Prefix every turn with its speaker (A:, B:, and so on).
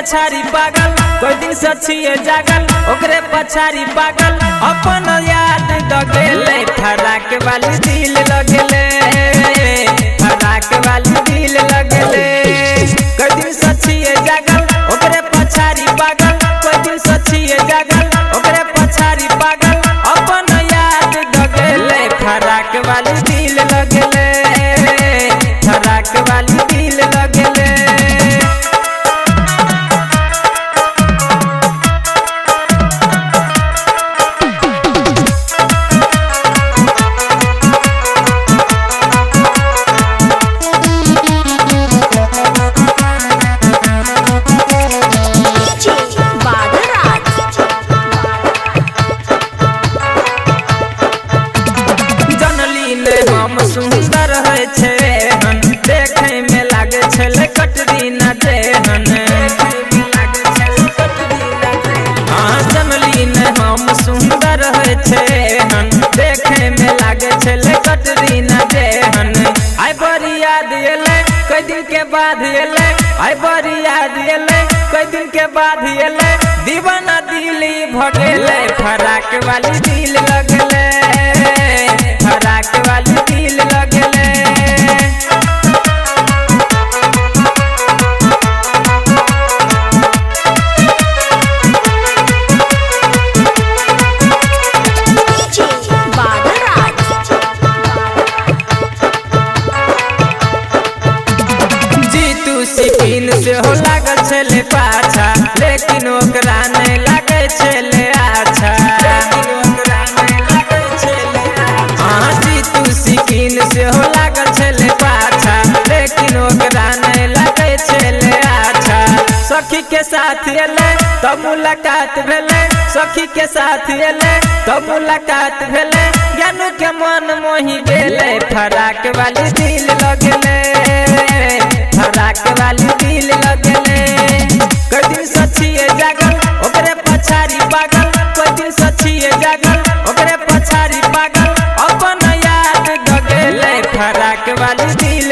A: पछारी पागल, कोई दिन सचिए जागल ओकरे पछारी पागल। अपन याद दगेले फराक वाली दिल लगेले, फराक वाली दिल लगेले। कोई दिन सचिए जागल ओकरे पछारी पागल, कोई दिन सचिए जागल ओकरे पछारी पागल। अपन याद दगेले फराक वाली दिल लगेले, फराक वाली दिल लगेले।
B: DJ Badaraj.
A: जनली ने हम सुंदर है छे हन, देखे में लागे छले कटरीना जेहन। हाँ जनली ने हम सुंदर है छे हन, देखे में लागे छले कटरीना जेहन। आई बड़ी याद एले कई दिन के बाद एले, आई बड़ी याद एले कई दिन के बाद एले। दीवाना दिली भगेले फराक वाली दिल लगले, फराक वाली दिल लगले।
B: DJ Badaraj.
A: Jitu सिपिन से हो लागल छले पाछा, लेकिन ओकरा नहीं लागे छले अच्छा। हाँ जीतू सिपिन से हो लागल छले पाछा, लेकिन ओकरा नहीं लागे छले अच्छा। सखी के साथ एले तब मुलाकात भेले, सखी के साथ एले तब मुलाकात भेले। ज्ञानू के मन मोही गेले फराक वाली दिल लगेले, फराक वाली दिल लगेले। कई दिन सचिए जागल ओकरे पछारी पागल, कई दिन सचिए जागल ओकरे पछारी पागल। अपन याद दगेले फराक वाली दिल